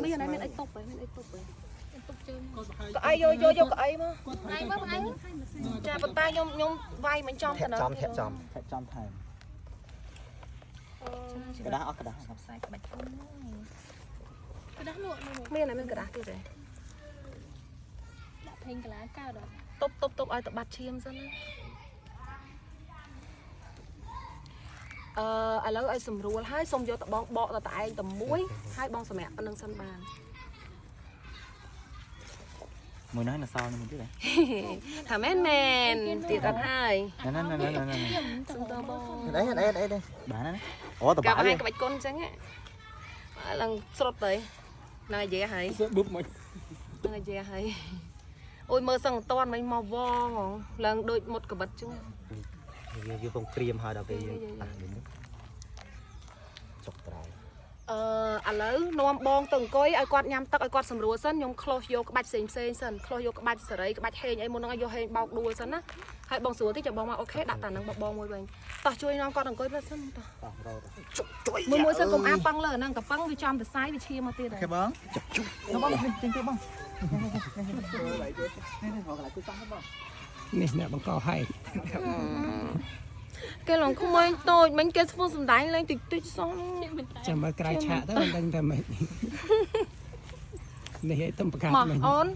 មានអីមានអីតុបហ៎មានអីតុបហ៎ ទុកជើង កៅអីយកយកយកកៅអីមក ថ្ងៃមើលថ្ងៃ ចាប៉ុន្តែខ្ញុំខ្ញុំវាយមិនចំ ធា ទៅ ក់ចំធាក់ចំ ធាក់ចំថែមក្តារអស់ក្តារ ផ្សាយក្បាច់គុំ ក្តាស់លក់នៅ មានអីមានក្តាស់ទៀតទេ ដាក់ភេងកាឡាកើតអត់ តុបតុបតុបឲ្យតបាត់ឈាមសិនណាអឺឥឡូវឲ្យសម្រួលហើយសូមយកតបងបកទៅតែឯងតែមួយហើយបងសម្រាប់ប៉ុណ្្នឹងសិនបាន មួយនោះនៅសល់មួយទៀតហ៎ ថាមែនមែនទៀតអត់ហើយ ណែណែណែណែណែ សុំតបង អីអីអីអី បានណាអូត កា បា ប់ឲ្យក្បាច់គុណអញ្ចឹងឡើងស្រុតទៅណានិយាយហើយ សើប៊បមក នឹងនិយាយហើយអូយមើលសឹងមិនតាន់មិញមកវងហ្មងឡើងដូចមុតកបិតជុះ វាវាពងក្រៀមហើយដល់ពេលយើងប៉ះនេះចុកត្រៃ អឺឥឡូវនាំបងទៅអង្គុយឲ្យគាត់ញ៉ាំទឹកឲ្យគាត់សម្រួលសិនខ្ញុំ close យកក្បាច់ផ្សេងផ្សេងសិន close យកក្បាច់សេរីក្បាច់ហេងអីមុនហ្នឹងឲ្យយកហេងបោកដួលសិនណាហើយបងស្រួលតិចចាំបងមកអូខេដាក់តាហ្នឹងបងមួយវិញតោះជួយនាំគាត់អង្គុយផ្លែសិនតោះ តោះរត់ ជុកជួយ មួយមួយសិនកុំអាប៉ឹងលើហ្នឹងតប៉ឹងវាចំទៅសាយវាឈាមមកទៀតហើយ អូខេបងជុកបងចេញទៀតបងនេះនេះបងកន្លែងគូសំបង នេះអ្នកបង្កហេតុ គេឡងក្មេងតូចមិញគេធ្វើសំដែងលេងតិចតិចសោះ ចាំមើលក្រៅឆាកទៅមិនដឹងថាម៉េចនេះឲ្យទំប្រកាស មក មិញ អូន